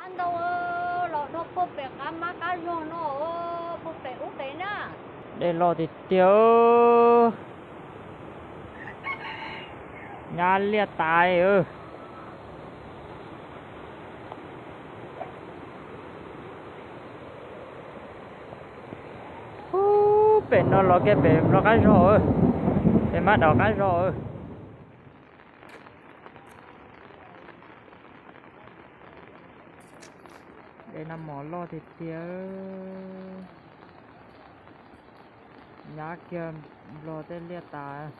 Qab ntau los noj puag pem qab mab qab zog no, puag pem ub pem na. Dej loj tiag tiag. Nyab liaj tas. Ub, pem no los kiag pem nplog qab zog, pem mab daum qab zog. Dej nag mos loj tiag tiag. Nyab kiag nplog tej liaj tas.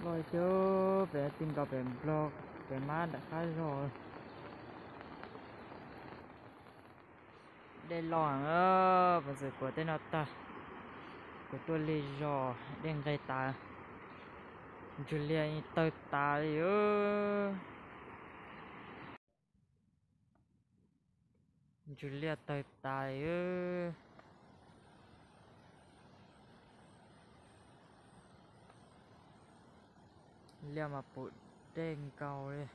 Loj tiag, pem ti nkaus pem nplog, pem mab daum qab zog. Dej loj heev, pov xwm kuav tej no tag, kuv tuaj lig zog dej nqes tas, ntsws liaj tawg tas li. Ntsws liaj tawg tas li. Liaj mas puv dej nkaus li.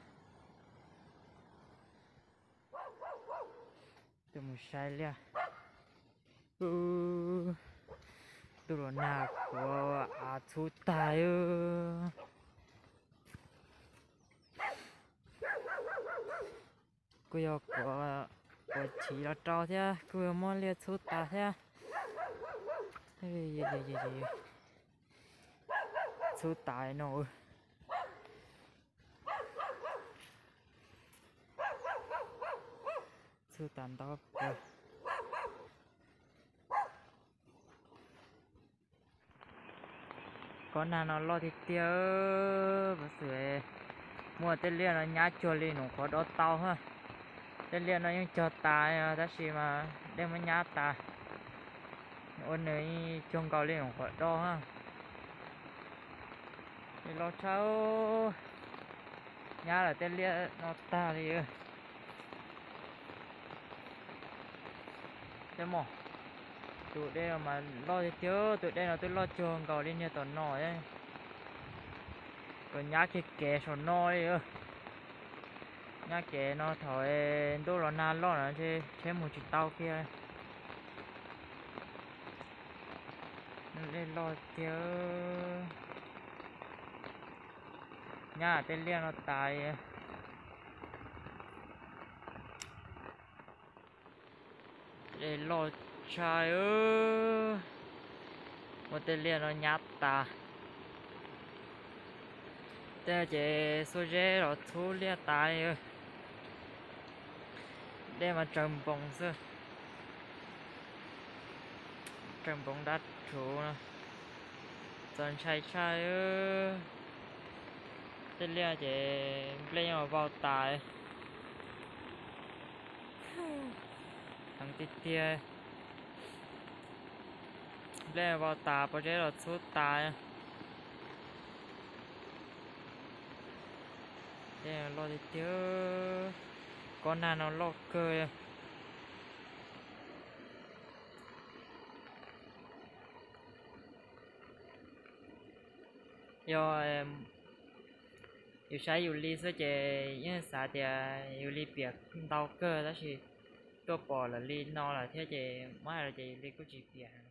Tuaj mus saib liaj. Ntuj los nag kuav av txhub tag. Kuj yog kuav, kuav chiv los rau thiab kuj yog muab liaj txhub tas thiab. Txhub tas no. Txhub tas ntau kawg. Kob nag no loj tiag tiag, pov xwm muaj tej liaj no nyab cuag li nws qhuav do tau ha. Tej liaj no yeej cog tas tab sis mas dej muab nyab tas, ua nws cuag nkaus li nws qhuav do ha. Dej loj tshaj, nyab lawm tej liaj no tag li. Tus dej no mas loj tiag tiag, tus dej no twb loj cuag nkaus li niag tom no. Kuv nyab kiag kev saum no li. Nyab kev no thaum ntuj los nag loj no tsheb mus tsis tau kiag. Dej loj tiag. Nyab tej liaj no tas li. Dej loj tshaj, muab tej liaj no nyab tas. Tej no ces xuab zeb los txhub liaj tas li. Dej mas tsaws npoos xwb. Tsaws npoos dab rhuv no. Txaus ntshai tshaj. Tej liaj ces nplej yeej vau tas. Heev tiag tiag. Nplej vau tas, pob zeb los txhub tas. Dej loj tiag tiag. Kob nag no loj kawg. Yog yus saib yus li xwb ces yeej xav tias yus li piam ntau kawg, tab sis tuaj pom lawv li no lawm thiab ces muab hais los ces yus li kuj tsis piam heev.